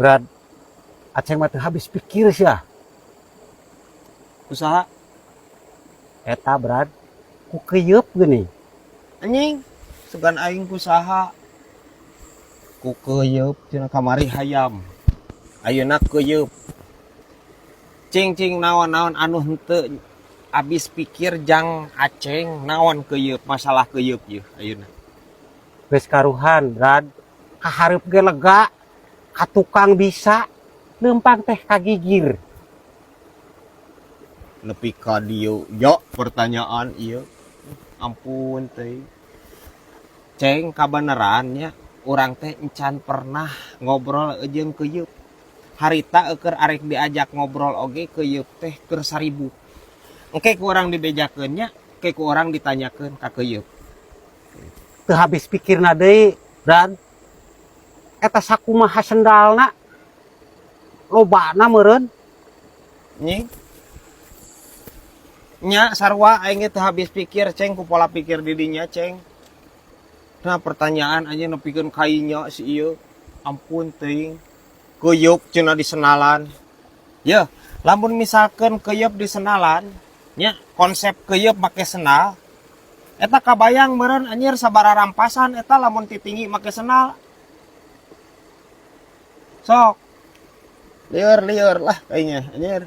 Brad, Aceng mah teu habis pikir sia. Usaha? Eta, Brad, ku keyeup geuning. Anjing, sugan aing ku saha? Ku keyeup cenah, kamari hayam. Ayeuna keyeup. Cing, cing, naon-naon anu henteu abis pikir jang Aceng? Naon keyeup, masalah keyeup ieu ayeuna? Geus karuhan, Brad. Kahareup ge lega, ka tukang bisa, leumpang teh kagigir. Nepi ka dieu yo pertanyaan ieu. Ampun teh. Ceng, kabeneran nya urang teh encan pernah ngobrol jeung keyeup. Harita eukeur arek diajak ngobrol oge keyeup teh keur saribu. Engke ku urang dibejakeun nya, engke ku urang ditanyakeun ka keyeup. Teu habis pikirna deui, Brad. Eta sakumaha sendalna? Lobana meureun. Nying. Nya sarua aing ge teu habis pikir, Ceng, ku pola pikir didinya, Ceng. Nah, pertanyaan aja nepikeun kainya si ieu. Ampun teuing. Keyeup cenah di senalan. Ya, lamun misalkan keyeup di senalan, nya konsep keyeup make senal. Eta kabayang meureun anjir sabaraha rampasan eta lamun titinggi make senal. Sok. Lieur lieur lah kayaknya anjir.